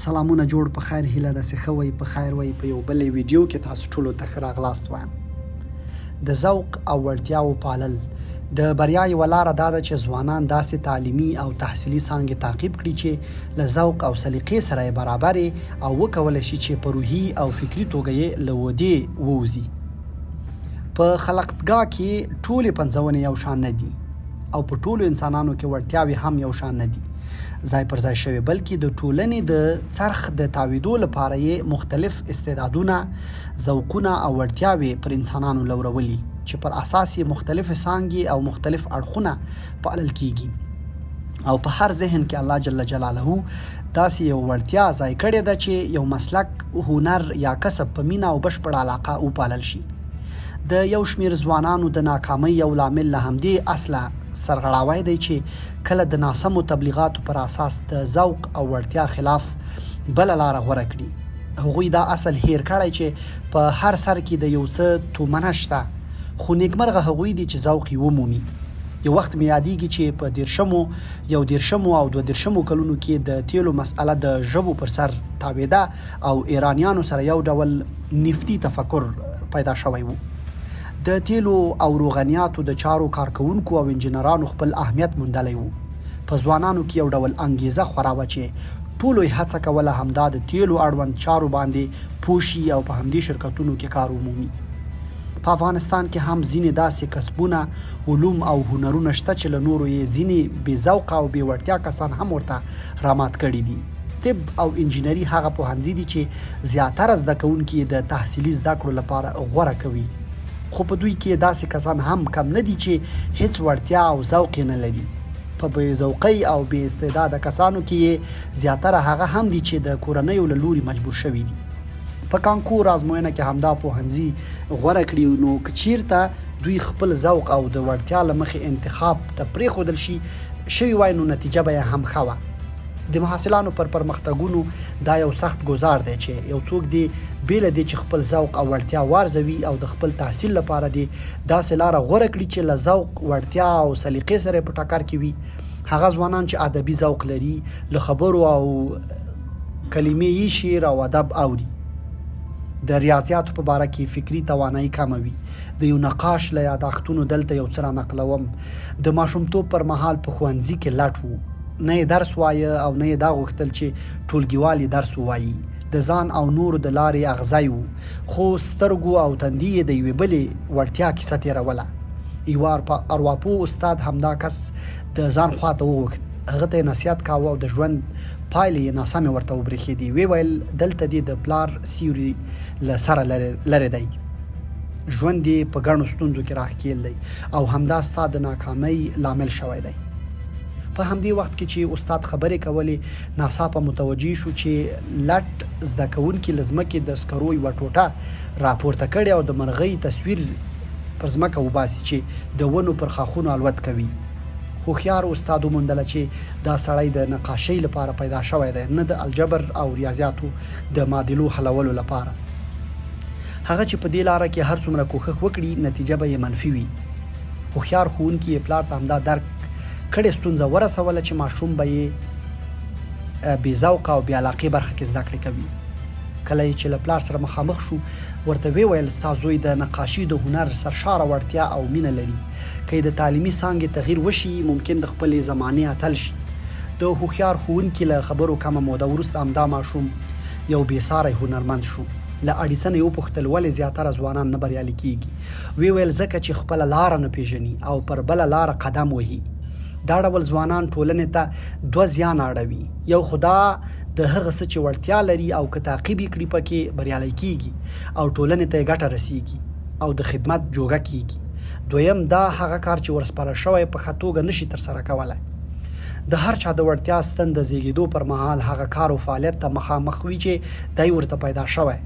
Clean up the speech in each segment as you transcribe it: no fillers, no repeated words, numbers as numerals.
سلامونه جوړ په خیر هیله ده چې ښه وئ په خیر وئ په یو بلې ویډیو کې تاسو ټولو ته ښه راغلاست وایم. د ذوق او وړتیاوو پالل د بریا یوه لاره دا ده چې ځوانان داسې تعلیمي او تحصیلي څانګې تعقیب کړي چې له ذوق او سلیقې سره یې برابرې او وکولی شي چې په روحي او فکري توګه یې له ودې ووځي. په خلقتګاه کې ټولې پنځونې یو شان نه دي او په ټولو انسانانو کې وړتیاوې هم یو شان نه دي ځای پر ځای شوې، بلکې د ټولنې د څرخ د تاوېدو لپاره یې مختلف استعدادونه، ذوقونه او وړتیاوې پر انسانانو لورولي چې پر اساس یې مختلفې څانګې او مختلف اړخونه پالل کېږي او په هر ذهن کې الله جل جلاله داسې یوه وړتیا ځای کړې ده چې یو مسلک، هنر یا کسب په مینه او بشپړه علاقه وپالل شي. د یو شمېر ځوانانو د ناکامۍ یو لامل له همدې اصله سرغړاوی دی چې کله د ناسمو تبلیغاتو پر اساس د ذوق او وړتیا خلاف بله لاره غوره کړي. هغوی دا اصل هېر کړی چې په هر سر کې د یو څه تومنه شته، خو نېکمرغه هغوی دي چې ذوق یې ومومي. یو وخت مې یادېږي چې په دېرشمو، یو دېرشمو او دوه دېرشمو کلونو کې د تېلو مسئله د ژبو پر سر تاوېده او ایرانیانو سره یو ډول نفتي تفکر پیدا شوی و. د تېلو او روغنیاتو د چارو کارکوونکو او انجینرانو خپل اهمیت موندلی و. په ځوانانو کې یو ډول انګېزه خوره وه چې ټولو یې هڅه کوله همدا د تېلو اړوند چارو باندې پوه شي او په همدې شرکتونو کې کار ومومي. په افغانستان کې هم ځینې داسې کسبونه، علوم او هنرونه شته چې له نورو یې ځینې بې ذوقه او بې وړتیا کسان هم ورته رامات کړي دي. طب او انجینري هغه پوهنځي دي چې زیاتره زده کوونکي یې د تحصیلي زده کړو لپاره غوره کوي، خو په دوی کې داسې کسان هم کم نه دي چې هېڅ وړتیا او ذوق یې نه لري. په بې ذوقۍ او بې استعداده کسانو کې یې زیاتره هغه هم دي چې د کورنیو له لوري مجبور شوي دي. په کانکور ازموینه کې همدا پوهنځي غوره کړي، نو که چیرته دوی خپل ذوق او د وړتیا له مخې انتخاب ته پرېښودل شي شوي وای نو نتیجه به یې هم ښه وه. د محصلانو پر پرمختګونو دا یو سخت ګوزار دی چې یو څوک دې بې له دې چې خپل ذوق او وړتیا وارزوي او د خپل تحصیل لپاره دې داسې لاره غوره کړي چې له ذوق، وړتیا او سلیقې سره یې په ټکر کې وي. هغه ځوانان چې ادبي ذوق لري له خبرو او کلمې یي شعر او ادب اوري. د ریاضیاتو په باره کې فکري توانایي کمه وي. د یو نقاش له یاداښتونو دلته یو څه را نقلوم. د ماشومتوب پر مهال په ښوونځي کې لټ و. نه یې درس وایه او نه یې دا غوښتل چې ټولګیوال یې درس ووایي. د ځان او نورو د لارې اغزی و، خو سترګو او تندي یې د یوې بلې وړتیا کیسه تېروله. یوه ارواپوه استاد همدا کس د ځان خوا ته وغوښت. هغه ته یې نصیحت کاوه او د ژوند پایلې یې ناسمې ورته وبرېښېدې. ویې ویل، دلته دې د پلار سیوری له سره لرې دی. ژوند دې په ګڼو ستونزو کې راښکېل دی او همدا ستا د ناکامۍ لامل شوی دی. په همدې وخت کې چې استاد خبرې کولې، ناڅاپه متوجه شو چې لټ زده کوونکي له ځمکې د سکرو یوه ټوټه راپورته کړې او د مرغۍ تصویر پر ځمکه وباسي چې د ونو پر ښاخونو الوت کوي. هوښیار استاد وموندله چې دا سړی د نقاشۍ لپاره پیدا شوی دی، نه د الجبر او ریاضیاتو د معادلو حلولو لپاره. هغه چې په دې لاره کې هر څومره کوښښ وکړي، نتیجه به یې منفي وي. هوښیار ښوونکي یې پلار ته همدا درک کړې ستونزه ورسوله چې ماشوم به یې بې ذوقه او بې علاقې برخه کې زده کړې کوي. کله یې چې له پلار سره مخامخ شو، ورته ویې ویل، ستا زوی د نقاشي د هنر سرشاره وړتیا او مینه لري. که یې د تعلیمي څانګې تغییر وشي، ممکن د خپلې زمانې اتل شي. د هوښیار ښوونکي له خبرو کمه موده وروسته همدا ماشوم یو بې ساری هنرمند شو. له اډیسنه یې وپوښتل، ولې زیاتره ځوانان نه بریالي کېږي؟ ویې ویل، ځکه چې خپله لاره نه پېژني او پر بله لاره قدم وهي. دا ډول ځوانان ټولنې ته دوه زیانه اړوي، یو خو دا د هغه څه چې وړتیا لري او که تعقیب یې کړي پکې بریالی کېږي او ټولنې ته یې ګټه رسېږي او د خدمت جوګه کېږي. دویم دا هغه کار چې ورسپارل شوی په ښه توګه نه شي ترسره کولای. د هر چا د وړتیا ستن د زېږېدو پر مهال هغه کار او فعالیت ته مخامخ وي چې دی ورته پیدا شوی.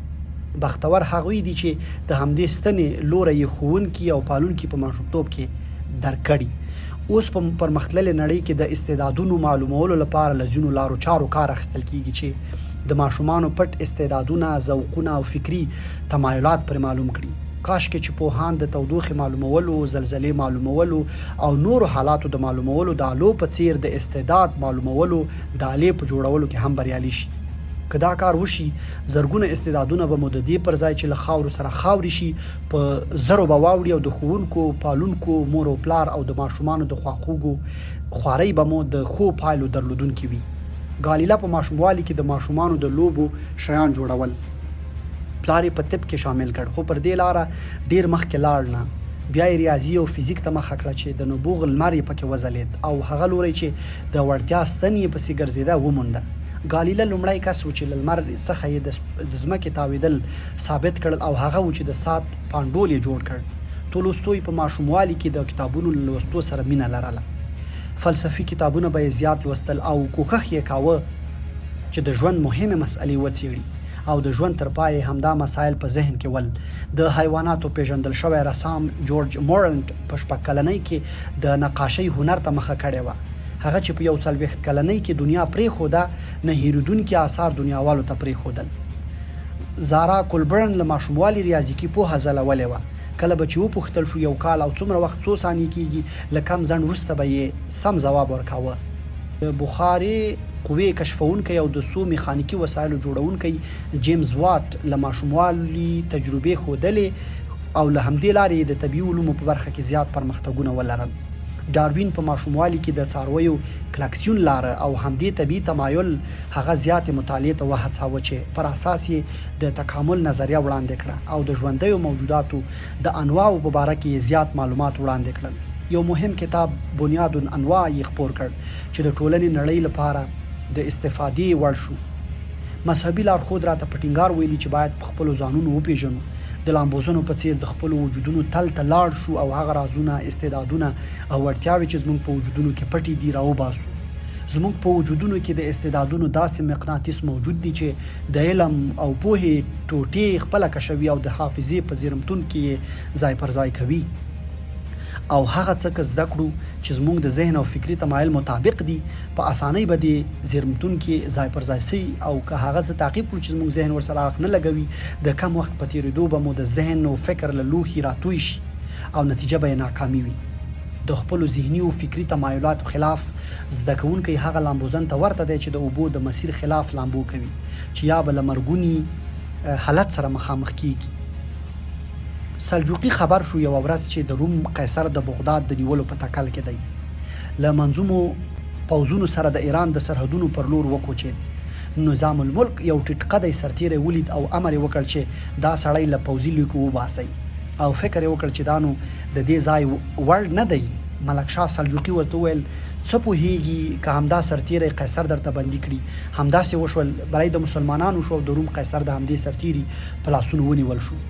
بختور هغوی دي چې د همدې ستنې لوری یې ښوونکي او پالونکي په ماشومتوب کې درک کړي. اوس په پرمختللې نړۍ کې د استعدادونو معلومولو لپاره له ځینو لارو چارو کار اخیستل کېږي چې د ماشومانو پټ استعدادونه، ذوقونه او فکري تمایلات پرې معلوم کړي. کاشکې چې پوهان د تودوخې معلومولو، زلزلې معلومولو او نورو حالاتو د معلومولو د آلو په څېر د استعداد معلومولو د آلې په جوړولو کې هم بریالي شي. که دا کار وشي، زرګونه استعدادونه به مو د دې پر ځای چې له خاورو سره خاورې شي، په زرو به واوړي او د ښوونکو، پالونکو، مور او پلار او د ماشومانو د خواخوږو خوارۍ به مو د ښو پایلو درلودونکې وي. ګالیله په ماشوموالي کې د ماشومانو د لوبو شیان جوړول. پلار یې په طب کې شامل کړ، خو پر دې لاره ډېر مخکې لاړ نه. بیا یې ریاضي او فزیک ته مخه کړه چې د نبوغ لمر یې پکې وځلېد او هغه لوری چې د وړتیا ستن یې پسې ګرځېده، ومونده. ګالیله لومړی کس و چې له لمر څخه یې د ځمکې تاوېدل ثابت کړل او هغه و چې د ساعت پانډول یې جوړ کړ. تولستوی په ماشوموالي کې د کتابونو له لوستو سره مینه لرله. فلسفي کتابونه به یې زیات لوستل او کوښښ یې کاوه چې د ژوند مهمې مسئلې وڅېړي او د ژوند تر پایه یې همدا مسایل په ذهن کې ول. د حیواناتو پېژندل شوی رسام جورج مورنټ په شپږ کلنۍ کې د نقاشۍ هنر ته مخه کړې وه. هغه چې په 41 کلنۍ کې دنیا پرېښوده، نه هېرېدونکي آثار دنیاوالو ته پرېښودل. زارا کولبرن له ماشوموالي ریاضیکي پوهه ځلولې وه. کله به چې وپوښتل شو یو کال او څومره وخت څو ثانیې کېږي، له کم ځنډ وروسته به یې سم ځواب ورکاوه. د بخارې قوې کشفوونکی او د څو میخانیکي وسایلو جوړوونکی جیمز واټ له ماشوموالي تجربې ښودلې او له همدې لارې یې د طبیعي علومو په برخه کې زیات پرمختګونه ولرل. ډاروین په ماشوموالي کې د څارویو کلکسیون لاره او همدې طبیعي تمایل هغه زیاتې مطالعې ته وهڅاوه چې پر اساس یې د تکامل نظریه وړاندې کړه او د ژوندیو موجوداتو د انواعو په باره کې یې زیات معلومات وړاندې کړل. یو مهم کتاب بنیاد الانواع یې خپور کړ چې د ټولنې نړۍ لپاره د استفادې وړ شو. مذهبي لارښود راته په ټینګار ویلي چې باید په خپلو ځانونو وپېژنو، د لامبوزنو په څېر د خپلو وجودونو تل ته لاړ شو او هغه رازونه، استعدادونه او وړتیاوې چې زموږ په وجودونو کې پټې دي، راوباسو. زموږ په وجودونو کې د استعدادونو داسې مقناطیس موجود دي چې د علم او پوهې ټوټې خپله کشوي او د حافظې په زیرمتون کې یې ځای پر ځای کوي او هغه څه که زده کړو چې زموږ د ذهن او فکري تمایل مطابق دي، په اسانۍ به دې زیرمتون کې ځای پر ځای سي او که هغه څه تعقیب کړو چې زموږ ذهن ورسره اړخ نه لګوي، د کم وخت په تېرېدو به مو د ذهن او فکر له لوښي راتوی شي او نتیجه به یې ناکامي وي. د خپلو ذهني او فکري تمایلاتو خلاف زده کوونکی هغه لامبوزن ته ورته دی چې د اوبو د مسیر خلاف لامبو کوي چې یا به له مرګوني حالت سره مخامخ کېږي. سلجوقي خبر شو یوه ورځ چې د روم قیصر د بغداد د نیولو په تکل کې دی. له منظومو پوځونو سره د ایران د سرحدونو پر لور وکوچېد. نظام الملک یو ټیټ قدی سرتېری ولید او امر یې وکړ چې دا سړی له پوځي لیکو وباسئ او فکر یې وکړ چې دا نو د دې ځای وړ نه دی. ملکشاه سلجوقي ورته وویل، څه پوهېږي که همدا سرتېری قیصر درته بندي کړي. همداسې وشول، بری د مسلمانانو شو او د روم قیصر د همدې سرتېري په لاسونو ونیول شو.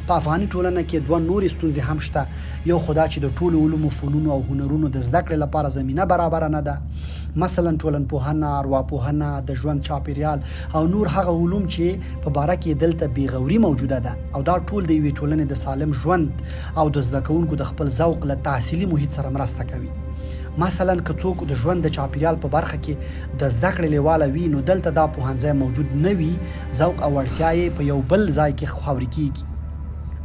په افغاني ټولنه کې دوه نورې ستونزې هم شته، یو خو دا چې د ټولو علومو، فنونو او هنرونو د زده کړې لپاره زمینه برابره نه ده، مثلاً ټولنپوهنه، ارواپوهنه، د ژوند چاپېریال او نور هغه علوم چې په باره کې یې دلته بې غوري موجوده ده او دا ټول د یوې ټولنې د سالم ژوند او د زده کوونکو د خپل ذوق له تحصیلي محیط سره مرسته کوي. مثلاً که څوک د ژوند د چاپېریال په برخه کې د زده کړې لېواله وي، نو دلته دا پوهنځی موجود نه وي، ذوق او اړتیا یې په یو بل ځای کې خاورې کېږي.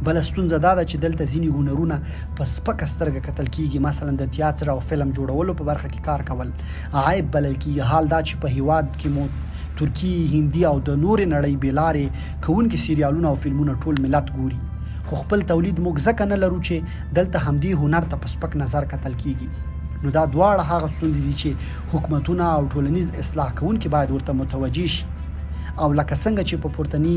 بله ستونزه دا ده چې دلته ځینې هنرونه په سپکه سترګه کتل کېږي، مثلاً د تیاتر او فلم جوړولو په برخه کې کار کول عیب بلل کېږي، حال دا چې په هېواد کې مو ترکي، هندي او د نورې نړۍ بې لارې کوونکي سریالونه او فلمونه ټول ملت ګوري، خو خپل تولید موږ ځکه نه لرو چې دلته همدې هنر ته په سپک نظر کتل کېږي. نو دا دواړه هغه ستونزې دي چې حکومتونه او ټولنیز اصلاح کوونکي باید ورته متوجه شي او لکه څنګه چې په پورتني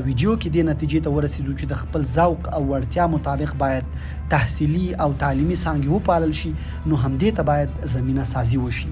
ویډیو کې دې نتیجې ته ورسېدو چې د خپل ذوق او وړتیا مطابق باید تحصیلي او تعلیمي څانګې وپالل شي، نو همدې ته باید زمینه سازي وشي.